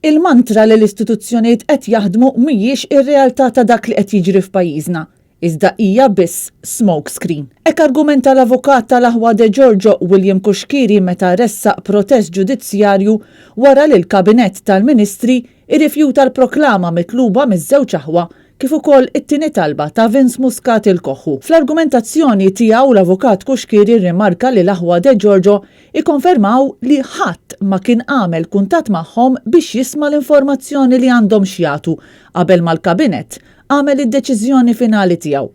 Il-mantra li l-istituzzjonijiet qed jaħdmu mhijiex ir-realtà ta' dak li qed jiġri f'pajjiżna, iżda hija biss smoke screen. Hekk argumenta l-avukat tal-aħwa De Giorgio, William Cuschieri meta ressaq protest ġudizzjarju wara li l-Kabinett tal-Ministri irrifjuta l-proklama mitluba miż-żewġ aħwa kif ukoll it-tieni talba ta' Vince Muscat il-Koħħu. Fl-argumentazzjoni tiegħu l-Avukat Cuschieri rrimarka li l-aħwa De Giorgio ikkonfermaw li ħadd ma kien għamel kuntatt magħhom biex jisma' l-informazzjoni li għandhom x'jagħtu qabel ma l-Kabinett għamel id-deċiżjoni finali tiegħu.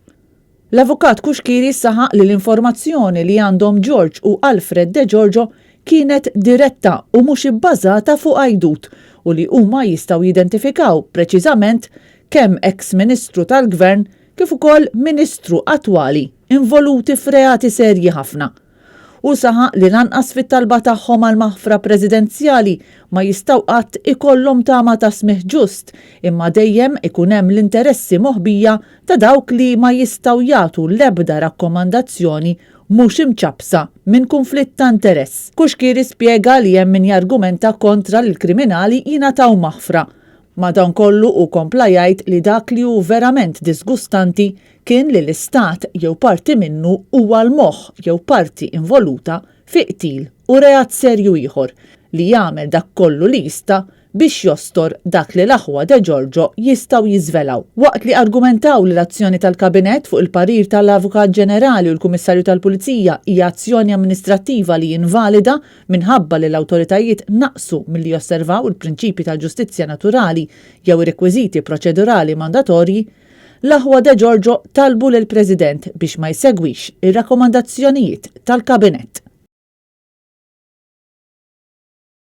L-Avukat Cuschieri saħaq li l-informazzjoni li għandhom George u Alfred De Giorgio kienet diretta u mhux ibbażata fuq għajdut u li huma jistgħu jidentifikaw preċiżament kemm eks Ministru tal-Gvern kif ukoll Ministru attwali involuti f'reati serji ħafna. Hu saħaq li lanqas fit-talba tagħhom għal maħfra presidenzjali ma jistgħu qatt ikollhom tama ta' smigħ ġust imma dejjem ikun hemm l-interessi moħbija ta' dawk li ma jistgħu jagħtu l-ebda rakkomandazzjoni mhux imċappsa minn kunflitt ta' interess. Cuschieri spjega li hemm min jargumenta kontra li l-kriminali jingħataw maħfra. Madankollu hu kompla jgħid li dak li hu verament disgustanti kien li l-Istat jew parti minnu huwa l-moħħ jew parti involuta fi qtil u reat serju ieħor li jagħmel dak kollu li jista' biex jostor dak li l-aħwa De Giorgio jistgħu jiżvelaw. Waqt li argumentaw li l-azzjoni tal-Kabinett fuq il-parir tal-Avukat Ġenerali u l-Kummissarju tal-Pulizija hija azzjoni amministrattiva li invalida minħabba li l-awtoritajiet naqsu milli josservaw il-prinċipji tal-ġustizzja naturali jew ir-rekwiżiti proċedurali mandatorji, l-aħwa De Giorgio talbu lill-President biex ma jsegwix ir-rakkomandazzjonijiet tal-Kabinett.